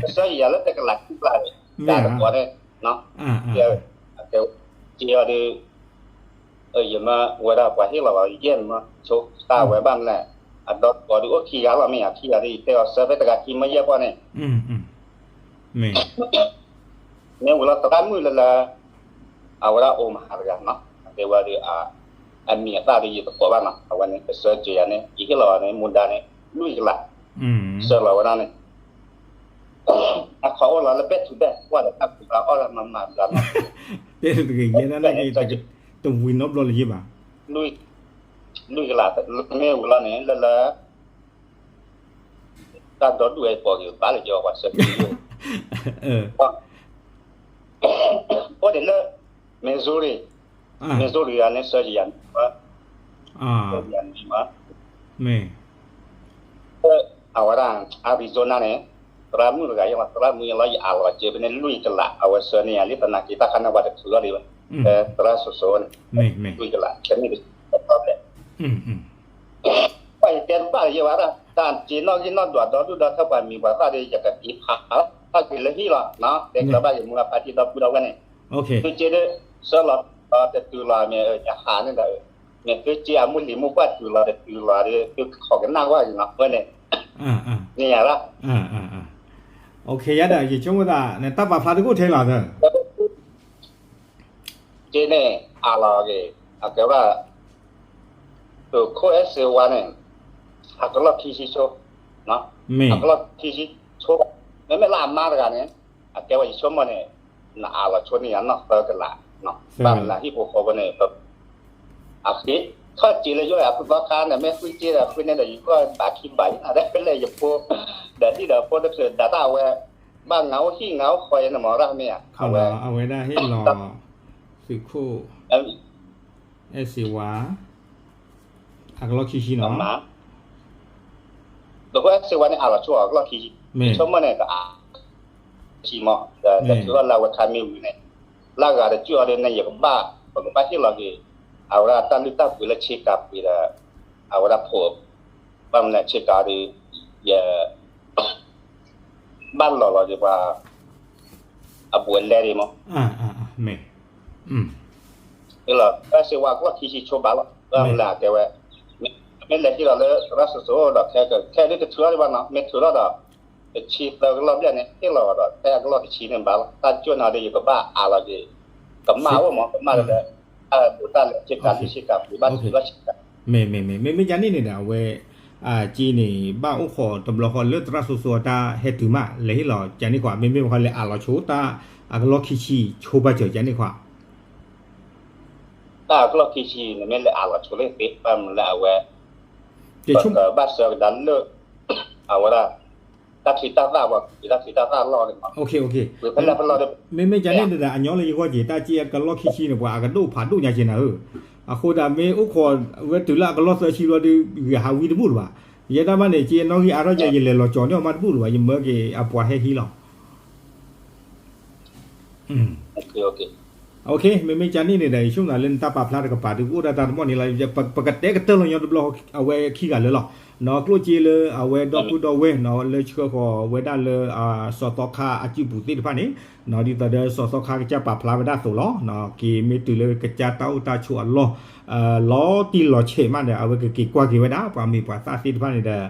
ကစၢ်ယၤလၢတကလးခံကလးန့ၣ်, တၢ်တကိးန့ၣ်, က့အီၤဒီး ယမၢဝဲဒၣ်ပှၤဟ့ၣ်လီၤဝဲယဲၢ်မၢ, ဆိတၢ်ဝဲဘၣ်မနုၤလဲၣ်, အဒီတကိးဒုးအိၣ်ခံဂၤလီၤ မ့ၢ်ဧါ, ခံဂၤဒုး ယတဲအီၤဆၢဖဲတဂၤခံမၢယဲၢ်ပီၢ်န့ၣ်, မ့ၢ်ဝံၤလီၤသရၣ်မုၣ်လၢလၢ, အဝဲဒၣ်အိၣ်မးတဂၤနီၤ, အတဲဝဲဒၣ်, အမံၤအသၣ်ဒုးယတကိးဘၣ်နီၤ, အဝဲန့ၣ် ကစၢ်စၢၤယၤန့ၣ် ယဟ့ၣ်လီၤအီၤန့ၣ် မူဒါန့ၣ် လွံၢ်ကလး, စၢၤလီၤဝဲဒၣ်န့ၣ် အခီအိၣ်လီၤလၢ back to back ကွၢ်ဒီးတၢ်ကူၣ်ဘၣ်အီၣ်လၢမၤမၤဘျါနီၤ, တဲတဂ့ၤယဲဒၣ်နာ်က့ၤ, တဝံၤနီတဘျီလၢၤယဲဘၣ်, လွံၢ်ကလး, မ့ၢ်ဝံၤလီၤန့ၣ် လၢလၢ တၢ်ဒီဒူၣ်ဝဲပိာ်က့ၤဘၣ်လၢယပှၤဆၢက့ၤ, အိၣ်ဒံးလၢ Missouri, Missouri န့ၣ် ဆၢက့ၤယၤ, ဆၢက့ၤယၤန့ၣ်မး, မ့ၢ် အဝဲဒၣ် Arizona န့ၣ်, သရၣ်မုၣ်တဂၤယဲ သရၣ်မုၣ်ယဲလီၤ ယအးလီၤစ့ဖဲန့ၣ် လွံၢ်ကလး အဝဲဆၢန့ၢ်ယၤလံ သနာ်က့တၢ်ခါန့ၣ် ပှၤတထုးထီၣ်ဒံးဘၣ်, သရၣ်စိၤစိၤန့ၣ်, လွံၢ်ကလး ခဲန့ၣ်တဘျဲၣ် ပှၤယတဲတဘၣ်ယဲဝဲဒၣ် တၢ်စ့နီၣ်ဂံၢ်နီၣ်ဒွးဒီဒူၣ်ဒီထၢပှၤမံၤပှၤသၣ်ဒီး ယကက့ၤဖးထီၣ်က့ၤလၢဟံၣ်လီၤ, တဲကျၢၤဘၣ်ယမူအဖါတံၢ်ဒီပုၢ်ဒီဝဲၢ်န့ၣ်, သုစ့ဒီး ဆၢလီၤတတုၤလီၤမ့ၢ်ယဟးန့ၣ်ဒီး, မ့ၢ်သုစ့အမုၢ်လံၤမုၢ်ပှၢ်တုၤလီၤတတုၤလီၤဒီး သုခိးကနၣ်ဝဲယနီၤဝဲန့ၣ်, န့ၣ်ယၤလီၤ, ယဒီး ယဆိကမိၣ်သး နတၢ်ပာ်ဖျါတကိၣ်ထဲလီၤသၢ က့န့ၣ် အလီၤဂ့ၤ အကဲဝဲဒၣ် သုးခိၣ်အဲၣ်စ့ဝါန့ၣ် အကလီၢ်ခံဆံဆိ, အကလီၢ်ခံဆံဆိ, မ့မ့ၢ်လၢအမါတဂၤန့ၣ် အကဲဝဲယဆိကမိၣ်န့ၣ် နအးလီၤဆိန့ၢ်ယၤနီၢ်သၢကလး, ဘၣ်မနုၤဟံၣ်ဖိဃီဖိန့ၣ် အဃ့ ထီၣ်စ့လၢယိၣ်အဖိသီခါန့ၣ် မ့ၢ်ဃုစ့ဒီးဃုန့ၣ်ဒီး ယကွၢ်ဘၣ်ခံဘၣ်ယၤ ဒ်ဖဲလဲၣ်ယဖိ ဒီးဒ်ဒီးဖိတချုးဒၣ်တၢ်အဝဲ ဘၣ်ငါအိၣ်ဟံၣ်ငါအိၣ်ဃီယဲန့ၣ်မ့ၢ်ဒၣ်မ့ၢ်ဧါ အဝဲဒၣ်ဟ့ၣ်လီၤ သုးခိၣ်အဲၣ်စ့ဝါ အကလီၢ်ခံဆံနီၤ သုးခိၣ်အဲၣ်စ့ဝါန့ၣ် အလီၤဆိအကလီၢ်ခံဆံ ဆိကမိၣ်န့ၣ် တအါဆံမး ဒီးထုးထီၣ်လၢအဝဲခါမ့ၢ်ဝံၤန့ၣ် လၢအဂၤတကၠူၣ်အီၤဒီးန့ၣ် ယကဘၣ် ပကဘၣ်ဟ့ၣ်လီၤက့ၤ အဝဲဒၣ်တၢ်လုၢ်တၢ်ပှ့ၤလၢဆ့ကၤပှ့ၤဒီး အဝဲဒၣ်ဖိ ဘၣ်မနုၤလဲၣ်ဆ့ကၤဒီး ယ ဘၣ်လီၤလီၤက့ၤပှၤ အဘူးအလဲဒံးမး လၢစ့ဝါကလီၢ်ခံဆံဆိဘၣ်လီၤ ဘၣ်မနုၤလဲၣ်အကဲဝဲ မ့ၢ်လဲၤဟ့ၣ်လီၤလၢသရၣ်စိၤစိၤဒီး ခဲဒုးတထုးထီၣ်ဒံးဘၣ်နီၤ မ့ၢ်ထုးထီၣ်ဒီး တဆံသၢကလီၢ်ဘျဲၣ်န့ၣ် ဟ့ၣ်လီၤဒီး ဖဲအကလီၢ်တဆံန့ၣ်ဘၣ်လီၤ တၢ်ကၠိၣ်နီၤဒီး ယကဘၣ်အးလီၤက့ၤ ကမၣ်အိၣ်မး ကမၣ်လၢ တၢ်ဒိးတၢ်လဲၤဆ့ကၤဆ့ကၤပှ့ၤဘၣ်ဆ့ကၤ မ့မ့မ့မ့မ့ၢ်ယၤန့ၣ်န့ၣ်ဒီး အဝဲ က့န့ၣ် ဘၣ်အိၣ်ခိးတဘျီဃီလၢသရၣ်စိၤစိၤအတၢ်ဟဲတုၤမး လဲၤဟ့ၣ်လီၤကန့ၣ်ခွါ မ့မ့ၢ်ဘၣ်ဃီလဲၤအးလီၤဆိတၢ် အကလီၢ်ခံဆံဆိဘၣ်စၢၤကန့ၣ်ခွါ တၢ်အကလီၢ်ခံဆံန့ၣ်မ့ၢ်လဲၤအးလီၤဆိလၢသ့ ဘၣ်မနုၤလၢအဝဲ ပကဘၣ်ဆှၢကဒါလၢ အဝဲဒၣ် တၢ်ချံတၢ်သၣ်ပှၤ တၢ်ချံတၢ်သၣ်လီၢ်န့ၣ်မး ဖဲလဲၣ်ဖဲလဲၣ် မ့မ့ၢ်ကန့ၣ်ဒီး အညီလၢယဂီၢ်က့ၤ တၢ်က့အကလီၢ်ခံဆံန့ၣ် ပှၤအကဒိၣ်ဖးဒိၣ်ညါက့ၤနၤဧၢ အဃိသတးမ့ၢ်အိၣ်ခိးဝဲတုၤလၢအကလီၢ်သၢဆံဘျီဒီး ဂ့ၤဟးဝံတဘူၣ်လၢၤဘၣ် ယဲဒၣ်ဘၣ်န့ၣ် က့နီၣ်ဂံၢ်အါထီၣ်ယဲ ယလဲၤလီၤကၠီၤန့ၢ်အီၤမးတဘူၣ်လၢၤဘၣ် ယမၢက့ၤအပှၤဟဲဟံးလီၤ. မ့မ့ၢ်ကန့ၣ်န့ၣ်ဒီး ယဆိကမိၣ်သးလၢ နတၢ်ပာ်ဖျါတကပၤဒုး ကအိၣ်ဒၣ်တၢ်တမီၣ်န့ၣ်လီၤ. ပကတဲကတၢၢ်လီၤညီတဘျီ အဝဲခံဂၤလၢာ်လီၤ. နီၢ်ကျိၣ်စ့လၢအဝဲဒီပုၢ်ဒီဝဲၢ်နီၢ် လၢဆှၢဃီၤဝဲဒၣ်လၢ စီၤသီခါအစုပူၤသ့ၣ်တဖၣ်န့ၣ် နီၢ် ဒ်သိးဒီးစီၤသီခါကစၢ်ပာ်ဖျါဝဲဒၣ်အသိးလီၤ. နီၢ် က့ၤမ့ၢ်တုၤလၢကစၢ်တၢ်အိၣ်တၢ်ဆိးအလီၢ် လီၤတံၢ်လီၤဆဲးမးဒီး အဝဲကက့ၤကွၢ်က့ၤဝဲဒၣ် ပှၤမ့ၢ်ပှၤသၣ်သ့ၣ်တဖၣ်န့ၣ်ဒီး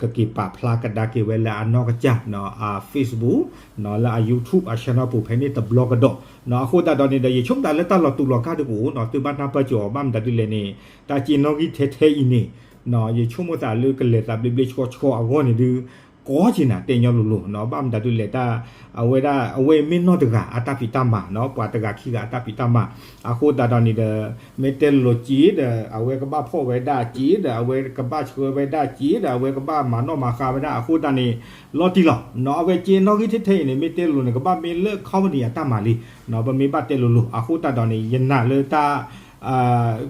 ကက့ၤပာ်ဖျါကဒါက့ၤဝဲလၢအနီၢ်ကစၢ် အ Facebook နီၢ် လၢအ YouTube အ channel ပူၤဖဲန့ၣ်တဘျီကဒီး နီၢ် အဃိသတးဒီးန့ၣ်ဒီး ယဆိကမိၣ်သးလၢတၢ်လီၤတူာ်လီၤကာ်ဒုးကအိၣ်နီၢ် သုဘၣ်နၢ်ပၢၢ်ကီး ဘၣ်မတၤဒုးလဲၣ်န့ၣ် တၢ်က့နီၣ်ဂံၢ်ထဲထဲအံၤန့ၣ် နီၢ် ယဆိကမိၣ်သးလၢကလဲၤသးဘျ့ဘျ့ဆှီဆှီအဂီၢ်န့ၣ်ဒုး ကီက့ၤနၤတဲညီလိၤလိၤနီၢ် ဘၣ်မတၤဒုးလဲၣ်တၢ် အဝဲဒၣ် အဝဲမ့ၢ်နီၢ်တဂၤအတၢ်ဖံးတၢ်မၤနီၢ် ပှၤတဂၤခံဂၤအတၢ်ဖံးတၢ်မၤ အဃိသတးဒီးန့ၣ်ဒီး မ့ၢ်တဲလိၤလိၤက့ဒီး အဝဲကဘၣ်ဖီၣ်ဝဲဒၣ်က့ဒီး အဝဲကဘၣ်ဆှၢဝဲဒၣ်က့ဒီး အဝဲကဘၣ်မၤနီၣ်မၤဃါဝဲဒၣ် အဃိသတးန့ၣ် လီၤတံၢ်လီၤနီၢ် အဝဲက့နီၣ်ဂံၢ်ထဲထဲအံၤန့ၣ် မ့ၢ်တဲလိၤလိၤန့ၣ် ကဘၣ်မ့ၢ်လၢ company အတၢ်မၤလံနီၢ် ပမ့ၢ်ဘၣ်တဲလိၤလိၤ အဃိသတးဒီးန့ၣ် ယနာ်လၢတၢ်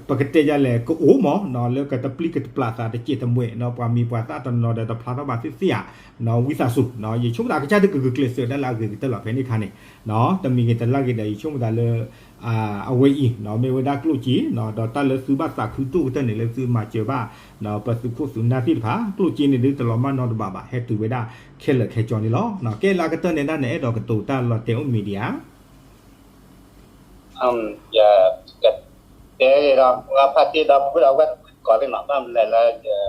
ပကတဲယလဲၣ် ကအိၣ်မးနီၢ် လၢကတပျံၤကတပျၢ်သးတစဲးတမှဲးနီၢ် ပှၤမ့ၢ်ပှၤသၣ်တနီၤဒီးတဖျါထီၣ်ဘၣ်သ့ၣ်သ့ၣ်ဧါ နီၢ် ဝံသးစူၤနီၢ် ယဆိကမိၣ်သးကစၢ်ဒုးကဂုာ်ကျဲးစၢးဒၣ်လၢအဂ့ၤကတၢၢ်လီၤ ဖဲန့ၣ်အခါန့ၣ် တမံၤဂ့ၤတလၢ်ဂ့ၤဒီး ယဆိကမိၣ်သးလၢ အဝဲအံၤနီၢ် မ့ၢ်ဝဲဒၣ်ကျိၣ်စ့နီၢ် ဒီးတၢ်လၢသုဘၣ်သးခုဒိၣ်ကတၢၢ်န့ၣ် လၢသုမၤစၢၤဘၣ် ပသုးခိၣ်သုးနၢ်သ့ၣ်တဖၣ် ကျိၣ်စ့န့ၣ်ဒုးတလီၤမၢ်နီတဘ့ၣ်ဘၣ် ဟဲတုၤဝဲဒၣ်ခဲလၢာ်ခဲဆ့န့ၣ်လီၤ. ကဲလၢအကတၢၢ်န့ၣ်ဒၣ် နအဲၣ်ဒိးကတိၤတၢ်လီၤတဲာ်အိၣ် media ယကတဲဒီး မုၢ်ဂၤဖါတံၢ်ဒီပုၢ်ဒီဝဲၢ်တဖုကိးသ့ၣ်နီၢ် ဘၣ်မနုၤလဲၣ်လၢ ယ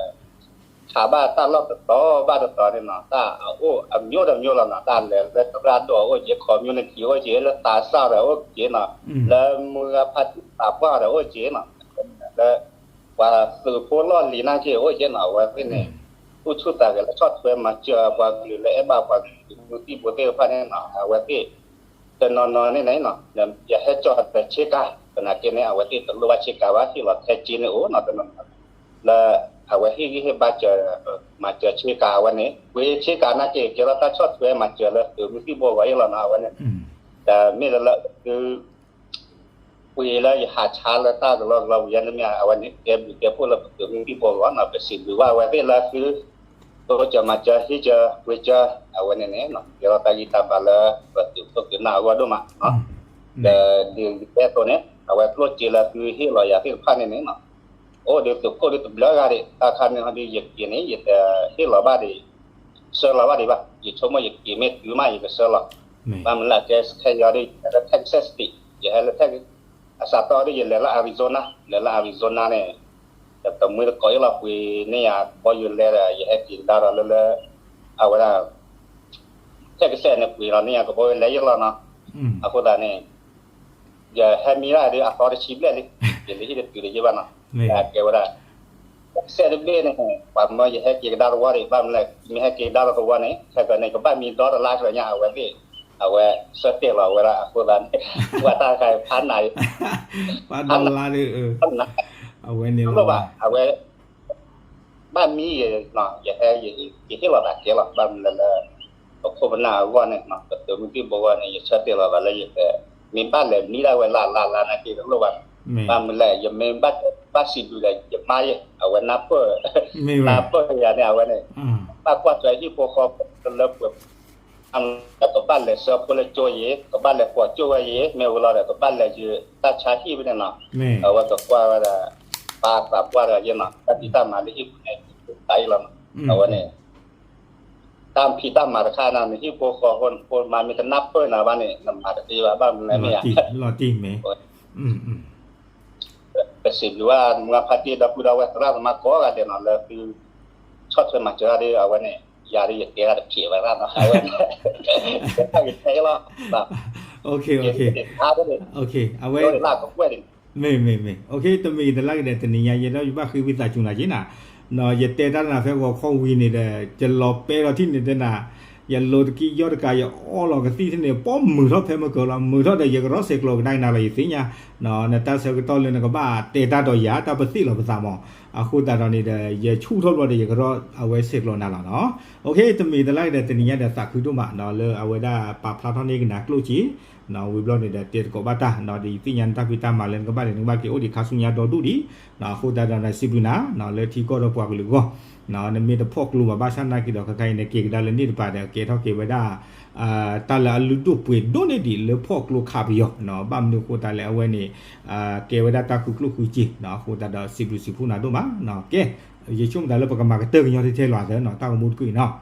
ထးဘၣ်တၢ်လီၢ်တတီၤဘၣ်တတီၤန့ၣ်နီၢ် တၢ်အအိၣ်အမျိုးတမျိုးလီၤနီၢ် တၢ်လဲၤလၢသရၣ်ဒိၣ်အိၣ်က့ၤ community အိၣ်က့ၤ လၢသးစၢ်ဒီးအိၣ်က့ၤနီၢ် လၢမုၢ်ဂၤဖါတံၢ်သးပှၢ်ဒီးအိၣ်က့ၤနီၢ် လၢ ပှၤသုးဖိလီၢ်လံၤနာ်က့ၤအိၣ်က့ၤနီၢ် အဝဲသ့ၣ်န့ၣ် အိၣ်ဆူၣ်သးဂဲၤလၢဆီၣ်ထွဲမၤစၢၤပှၤကလုာ်လၢအဲၣ်ဘၣ်ပှၤကလုာ်မုၢ်သံၣ်ဘိသ့ၣ်တဖၣ်န့ၣ်နီၢ် အဝဲသ့ၣ် တနီၤနီၤန့ၣ်န့ၣ်နီၢ် ယဟဲကၠီၣ်ဒီးဆ့ကၤ သနာ်က့န့ၣ် အဝဲသ့ၣ်တလိၣ်ဘၣ်ဆ့ကၤဘၣ် ဟ့ၣ်လီၤထဲက့ၤန့ၣ်အိၣ်နီၢ် တနီၤနီၤ လၢ အဝဲဟ့ၣ်ဂံၢ်ဟ့ၣ်ဘါစၢၤ မၤစၢၤဆ့ကၤအဝဲန့ၣ် ပှ့ၤဆ့ကၤနာ်က့ၤ ကဲထီၣ်တၢ်ဆီၣ်ထွဲမၤစၢၤလၢသုးမုၢ်သံၣ်ဘိအဂီၢ်အံၤလီၤနီၢ် အဝဲန့ၣ် ဒီးမ့ၢ်လၢသု ပှ့ၤလၢယဟးဆါလၢတၢ်ကလီကလီပူၤယဲန့ၣ်မ့ၢ် အဝဲန့ၣ် ကဲဘျုးကဲဖှိၣ်လၢပသုးမုၢ်သံၣ်ဘိအဂီၢ်နီၢ် ပစံးဘျုးဘၣ်အဝဲသ့ၣ်လၢသု တိစၢၤမၤစၢၤ ဟ့ၣ်စၢၤပှ့ၤစၢၤ အဝဲန့ၣ်န့ၣ် ကဲထီၣ်တၢ်ဂံၢ်တၢ်ဘါလၢ ပသုးခိၣ်သုးနၢ်အဂီၢ်ဒိၣ်မး ဒီးဒ်ယတဲအသိးန့ၣ် အဝဲကျိၣ်စ့လၢသုဟ့ၣ်လီၤယၤသ့ၣ်တဖၣ်န့ၣ်န့ၣ် အိၣ်ဒီးသုးခိၣ်ဒီးတဘျီဂၤဒံး တၢ်ခါန့ၣ်ဟီဒ်ယက့ၤန့ၣ် ယတဟ့ၣ်လီၤဘၣ်ဒံး ဆှၢလီၤဘၣ်ဒံးဘၣ် ယဆိကမိၣ်ယက့ၤမ့ၢ်တုၤမး ယကဆှၢလီၤ ဘၣ်မနုၤလဲၣ် ကဲခဲအံၤဒ် ယဟဲလၢ Texas State ယဟဲလၢ Texas အစးထီၣ်ဒ်ယလဲၤလၢ Arizona လဲၤလၢ Arizona န့ၣ် တမုၢ်တကိးအံၤလီၤ ပှ့ၤန့ၢ်ယၤကဘီယူၤလဲဒီး ယဟဲက့ၤကဒါဒီးလၢလၢ အဝဲဒၣ် Texas န့ၣ် ပှ့ၤလီၤန့ၢ်ယၤကဘီယူၤလဲယ့ၢ်လီၤနီၤ အဃိသတးန့ၣ် ယဟဲမံဒၣ်ဒ်အသီတဆံဘျဲၣ်လံ ယလၢဟံၣ်တတုၤတယ့ၢ်ဘၣ်နီၤ ကဲဝဲဒၣ် Texas တဘ့ၣ်န့ၣ် ပှၤမၢယဟဲက့ၤကဒါတဝီဒံး ဘၣ်မနုၤလဲၣ် မ့ၢ်ဟဲက့ၤကဒါလီၤတဝီန့ၣ် ခဲကန့ၣ် ကဘၣ်မံဒီတလါကလၢၤညါ အဝဲသ့ၣ် အဝဲဆၢတဲာ်လီၤဝဲဒၣ် အဃိသတးန့ၣ် ပှၤတၢ်တခါအံၤဖးနး ဖးနး အဝဲန့ၣ်လီၤဘၣ် အဝဲ ဘၣ်မံယဲ ယဟဲ ယဟ့ၣ်လီၤသးကဲလီၤ ဘၣ်မနုၤလဲၣ်လၢ ပခိၣ်ပနၢ်အဂီၢ်န့ၣ် ပသုးမုၢ်သံၣ်ဘိအဂီၢ်န့ၣ် ယဆၢတဲာ်လီၤသးလၢယက မ့ၢ်ဘၣ်လဲၤမံဒၣ်ဝဲလၢ်လၢ်လၢ်နာ်က့တလိၣ်ဘၣ် ဘၣ်မနုၤလဲၣ် ယမ့ၢ်ဘၣ်စံးဘျုးဒီး ယမါယဲ အဝဲနၢ်ပၢၢ် နၢ်ပၢၢ်ယၤန့ၣ် အဝဲန့ၣ် ဘၣ်ကွၢ်ထွဲဟံၣ်ဖိဃီဖိလၢပှဲၤ ကဘၣ်လဲၤဆှၢဖိလၢကၠိယ့ၤ ကဘၣ်လဲၤကွီၤကၠိဝဲယ့ၤ မ့ၢ်ဝံၤလီၤဒီး ကဘၣ်လဲၤယတၢ်ဆါဟံၣ်ဝဲန့ၣ်နီၤ အဝဲကကွၢ်ဝဲဒၣ် ပၢ်သးပှၢ်တဂၤယ့ၢ်နီၤ တၢ်ဖံးတၢ်မၤလၢဟံၣ်ပူၤန့ၣ် တၢ်အံၤလီၤနီၤ အဝဲန့ၣ် တၢ်ဖံးတၢ်မၤတခါန့ၣ် နဟံၣ်ဖိဃီဖိ နဖိနမါမ့ၢ်တနၢ်ပၢၢ်နၤဘၣ်န့ၣ် နမၤတသ့ဘၣ် ဘၣ်မနုၤလဲၣ်မ့ၢ်ဧါ ပစံးဘျုးဘၣ် မုၢ်ဂၤဖါတံၢ်ဒီပုၢ်ဒီဝဲၢ်သရၣ်သမါကိးဂၤဒဲးနီၤ လၢသု ဆီၣ်ထွဲမၤစၢၤတၢ်ဒီး အဝဲန့ၣ် ယၤဒီးယတဲတၢ်တဖျဲးဘၣ်နီၤ အဝဲ ယတဲလီၤ အဝဲ လၢကကွဲၢ်န့ၣ် မ့ၢ်မ့ၢ်မ့ၢ် တမ့ၢ်တလၢ်ကဒီးတနံၤညါ ယဲဒီးယဘၣ်ဃ့ဝံသးစူၤနၤက့နၤ ယတဲတၢ်နၤဖဲဂီၤခီဝံၤန့ၣ်ဒီး ယလီၤပဲာ်လီၤထံၣ်န့ၣ်တဲနၤ ယလိၤတကံယီၢ်တကး ယအီလီၤကသံၣ်ထံၣ်န့ၣ် ပီၣ်မုာ်ထီၣ်ဖဲမုၢ်ကၢၤလီၤ မုာ်ထီၣ်ဒီး ယကရီၣ်ဆဲးကျိးကဒါက့ၤနၤလီၤ ယသ့ၣ်ညါ နတၢ်ဆၢကတီၢ်လၢနကဘၣ်တဲတၢ်ဒီးယၤ တၢ်ပသ့ၣ်လီၤပသးမး အဃိသတးဒီးန့ၣ်ဒီး ယဆူၣ်ထီၣ်ဘျီဒီး ယကရီၣ်အဝဲဆဲးကျိးနၤလီၤနီၤ တမ့ၢ်တလၢ်ကဒီးတနံၤညါဒီးသးခုဒိၣ်မးနီၤ လၢအဝဲဒၣ်ပာ်ဖျါထီၣ်န့ၢ်ကနၤကျိၣ်စ့ ဝံၤဘျီန့ၣ်ဒီး တဲသကိးဘၣ်တၢ် ဒီးယသ့ၣ်ညါနတၢ်ဖံးတၢ်မၤလၢနကဘၣ်လဲၤ နကဘၣ်က့ၤအိၣ်ဒံးခါဆူညါဒီဒူၣ်ဒံး, အဃိသတးဒီးစံးဘျုးနၤ လၢထံကီၢ်ဒီးပှၤကလုာ်အဂီၢ်, နမ့ၢ်တဖီၣ်ကျိဘၣ် ဘၣ်ဆၣ်နာ်က့ဒီး ခဲခါအံၤန့ၣ် က့ၤကဒါလၢန့ၣ်တပၤဒီး ကဲထီၣ်က့ၤဝဲဒၣ် တၢ်လၢအလုၢ်ဒိၣ်ပှ့ၤဒိၣ်န့ၢ်ဒံးလၢဖီၣ်ကျိခးပယီၤ, ဘၣ်မနုၤအဃိသတးလဲၣ် အဝဲန့ၣ် ကဲဝဲဒၣ်တၢ်ဃုကျိၣ်ဃုစ့, အဃိသတးဒီးစံးဘျုးစံးဖှိၣ်နၤဒိၣ်မး, ကဲ, ယဆိကမိၣ်သးလၢပကမၤကတၢၢ်ကညီထဲထဲလီၤသၢနီၤ တၢ်ဂီၤမူတကုာ်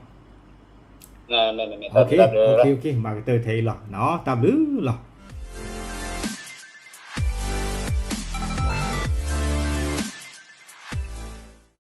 အံၤနီၤ မၤကတၢၢ်ထဲအံၤလီၤ, တၢ်ဘျုးလီၤ.